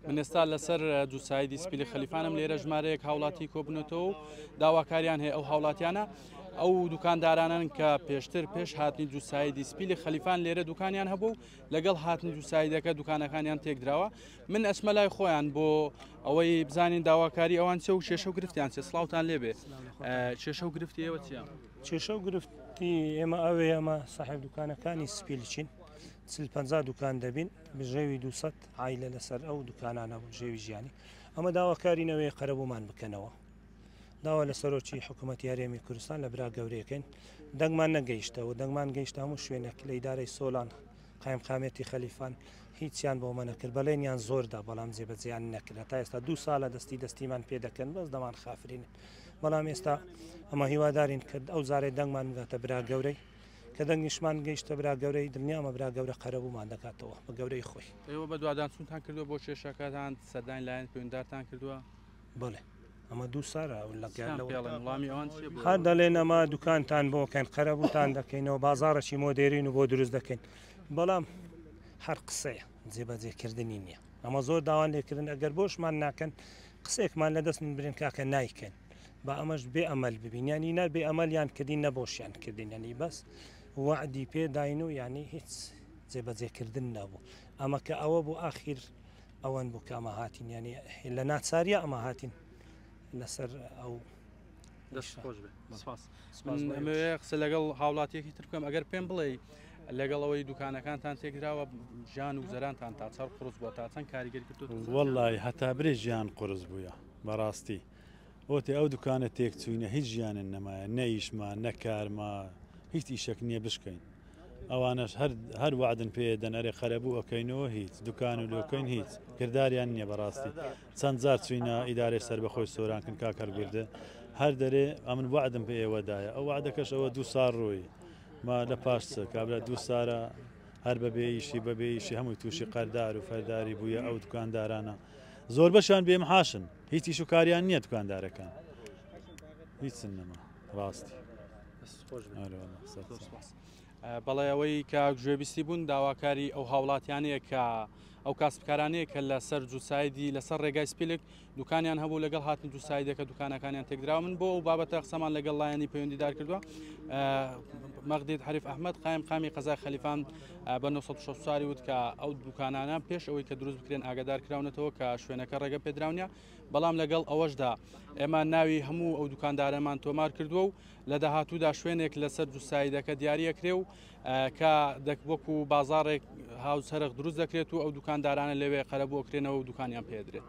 من ئێستا لەسەر دووسایدی سپیلی خەلیفانم لێرە ژمارەیەک هاوڵاتی کۆبنەتەوە و داواکاریان هەیە ئەو هاوڵاتیانە ئەو دوکاندارانن کە پێشتر پێش هاتنی دووسایدی سپیلی خەلیفان لێرە دوکانیان هەبوو لەگەڵ هاتنی دووسایدەکە دوکانەکانیان تێکدراوە من ئەچمە لای خۆیان بۆ ئەوەی بزانین داواکاری ئەوان چێ و کێشە و گرفتیان چێ سڵاوتان لێبێ کێشە و گرفتی ئێوە چیە؟ کێشە و گرفتی ئێمە ئەوێ ئەمە ساحێب دوکانەکانی سپیلچین چل پەنجا دوکان دەبین بژێوی 200 عایلە لەسەر ئەو دوکانانە بوو بژێوی ژیانی ئەمە داواکاری نەوەی قەرەبوومان بکەنەوە داوا لە سەرۆکی حکوومەتی هەرێمی کوردستان لە برا گەورەیەکەین دەنگمان نەگەیشتەوە دەنگمان گەیشتە هەموو شوێنێک لە ئیدارەی سۆلان قایمقامیەتی خەلیفان هیچیان بۆ مە نەکرد بەڵێنیان زۆردا بەڵام جێبەجێیان نەکرد تا ئێستا دوو ساڵە دەستی دەستیمان پێ دەکەن بەس دەمان خافرین بەڵام ئێستا ئەمە هیوادارین کە ئەو جارێ دەنگمان بگاتە برا گەورەی کە دەنگیشمان گەیشتە برا گەورەی دڵنیامە برا گەورە قەرەبوومان دەکاتەوە بە گەورەی خۆی. ئێوە بەدواداچوونتان کردووە بۆ کێشەکەتان سەردانی لایەن پەیوەندیدارتان کردووە؟ بەڵێ ئەمە دوو سارە وەڵامی ئەوان هەر دەڵێن ئەمە دوکانتان بۆ کەن قەرەبووتان دەکەینەوە بازاڕێکی مۆدێرین و بۆ دروست دەکەین بەڵام هەر قسەیە جێبەجێکردنی نییە ئەمە زۆر داوان لێکردن ئەگەر بۆشمان ناکەن قسێکمان لە دەست من برێن کاکە نایکەن با ئەمەش بێ ئەمەل ببین ینی نە بێ ئەمەلیان کردین نە بۆشیان کردین ینی بەس وعدی پێداین و ینی هیچ جێبەجێکردن نەبوو ئەمە کە ئەوە بوو ئاخیر ئەوەن بوو کە ئەمە هاتین ینی لە ناچاریە ئەمە هاتین لەسەر ئەو دەست خۆش بێ سپاس ئەمەوێ قسە لەگەڵ هاوڵاتیەکی تر بکەم ئەگەر پێم بڵێ لەگەڵ ئەوەی دوکانەکانتان تێکدراوە ژیان و گوزەرانتان تا چەند قورس بووە تا چەند کاریگەری کردو وەڵی هەتا برێ ژیان قورس بووە بەڕاستی بۆتێ ئەو دوکانە تێک چوینە هیچ ژیانن نەمایە نە ئیشما نە کارما هیچ ئیشەک نییە بشکەین ئەوانەش هەر هەر وەعدن پێ دەن ئەرێ قەرەبوو ئەکەینەوە هیچ دوکان و لۆکەین هیچ کرداریان نییە بەڕاستی چەند جار چوینە ئیدارەی سەربەخۆی سۆران کن کاک هەڵگوردە هەر دەرێ ئەمن وەعدم پێ ئێوە دایە ئەو وەعدەکەش ئەوە دوو ساڵ ڕۆی ما لە پاش چ کابرا دوو سارە هەر بە بێ ئیشی بە بێ ئیشی هەمووی تووشی قەردار و فەرداری بوویە ئەو دوکاندارانە زۆربەشیان بێ محاشن هیچ ئیش و کاریان نییە دوکاندارەکان هیچن نەما ڕاستی بەڵێ ئەوەی کە گوێبیستی بوون داواکاری ئەو هاوڵاتیانەیە کە ئەو کاسبکارانەیە کە لەسەر جوسایدی لەسەر ڕێگای سپیلک دوکانیان هەبوو لەگەڵ هاتنی دووسایدەکە دوکانەکانیان تێکدراوە من بۆ ئەو بابەتە قسەمان لەگەڵ لایەنی پەیوەندیدار کردووە مەغدید حریف ئەحمد قایم قامی قەزای خەلیفان بە 964 وت کە ئەو دوکانانە پێش ئەوەی کە دروست بکرێن ئاگادار کراونەتەوە کە شوێنەکە ڕێگە پێدراونە بەڵام لەگەڵ ئەوەشدا ئێمە ناوی هەموو ئەو دوکاندارەمان تۆمار کردووە و لە داهاتوودا شوێنێک لەسەر دووسایدەکە دیاریەکرێ و کە دەک وەکو بازاڕێک هاوچەرخ دروست دەکرێت و ئەو دوکاندارانە لەوێ قەرەبوو ئەکرێنەوە و دوکانیان پێدرێت.